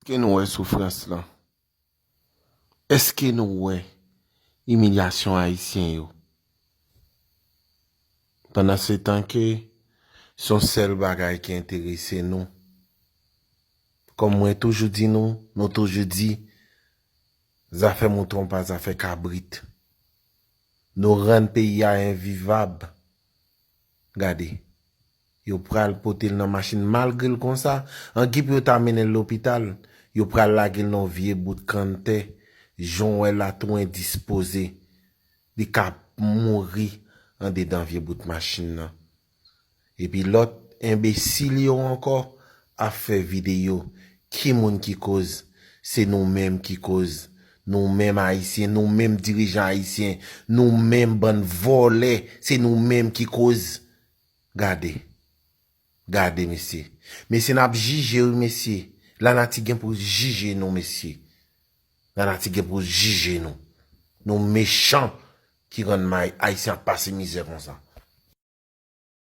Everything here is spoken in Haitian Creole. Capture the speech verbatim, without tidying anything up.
Èske nou wè soufrans lan? Èske nou wè imilyasyon Ayisyen yo? Pandansetan ke se yon sèl bagay ki enterese nou. Kòm mwen toujou di nou, nou toujou di, zafè mouton pa zafè kabrit. Nou rann peyi a envivab. Gade, yo pral pote l nan machin malgre l konsa, an ki pou yo ta mennen l lopital, yo pral lage l nan yon vye bout kanntè, jan w wè la tou endispoze, li ka mouri andedan vye bout machin nan. Epi lòt enbesil yo ankò ap fè videyo. Ki moun ki koz? Se nou menm ki koz. Nou menm Ayisyen, nou menm dirijan ayisyen, nou menm bann vòlè, se nou menm ki koz. Gade. Gade, mesye. Mesye, n ap jije, wi, mesye. Lanati gen pou jije nou, mesye. Lanati gen pou jije nou. Nou mechan ki rann may Ayisyen ap pase mizè konsa.